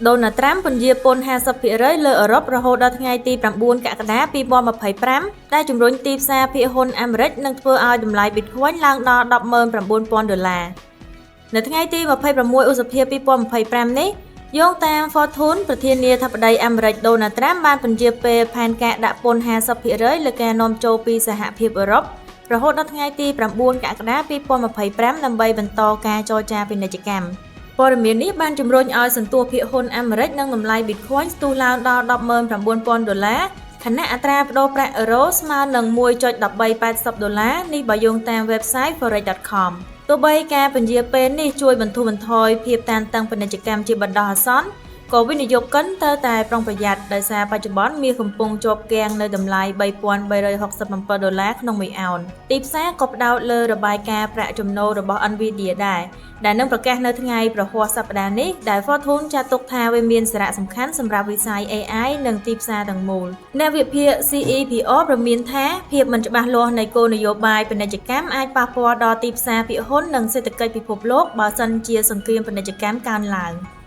ដូណាល់ ត្រាំ ពន្យារពន្ធ 50% លើអឺរ៉ុបរហូតដល់ថ្ងៃទី ៩ កក្កដា 2025 ដែលជំរុញទីផ្សារភាគហ៊ុនអាមេរិក និងធ្វើឲ្យតម្លៃ Bitcoin ឡើងដល់ ១០៩,០០០ ដុល្លារ។ នៅថ្ងៃទី ២៦ ឧសភា 2025 នេះ យោងតាម Fortune ប្រធានាធិបតីអាមេរិក ដូណាល់ ត្រាំ បានពន្យារពេលផែនការដាក់ពន្ធ 50% លើការនាំចូលពីសហភាពអឺរ៉ុប រហូតដល់ថ្ងៃទី ៩ កក្កដា 2025 ដើម្បីបន្តការចរចាពាណិជ្ជកម្ម។ ព័ត៌មាននេះបានជំរុញឲ្យសន្ទស្សន៍ភាគហ៊ុនអាមេរិក និងតម្លៃ Bitcoin ស្ទុះឡើងដល់ ១០៩,០០០ ដុល្លារ ខណៈអត្រាប្តូរប្រាក់អឺរ៉ូស្មើនឹង 1.1380 ដុល្លារ នេះបើយោងតាម website forex.com។ ទោះបីការពន្យារពេលនេះជួយបន្ធូរបន្ថយភាពតានតឹងពាណិជ្ជកម្មជាបណ្ដោះអាសន្ន ក៏វិនិយោគិនត្រូវតែប្រុងប្រយ័ត្ន ដោយសារបច្ចុប្បន្នមាសកំពុងជាប់គាំងនៅតម្លៃ ៣,៣៦៧ ដុល្លារក្នុងមួយអោន។ ទីផ្សារក៏ផ្ដោតលើរបាយការណ៍ប្រាក់ចំណូលរបស់ NVIDIA ដែរ ដែលនឹងប្រកាសនៅថ្ងៃព្រហស្បតិ៍សប្តាហ៍នេះ ដែល Fortune ចាត់ទុកថាវាមានសារៈសំខាន់សម្រាប់វិស័យ AI និងទីផ្សារទាំងមូល។ អ្នកវិភាគ CEPR ព្រមានថា ភាពមិនច្បាស់លាស់នៃគោលនយោបាយពាណិជ្ជកម្មអាចប៉ះពាល់ដល់ទីផ្សារភាគហ៊ុន និងសេដ្ឋកិច្ចពិភពលោក បើសិនជាសង្គ្រាមពាណិជ្ជកម្មកើនឡើង។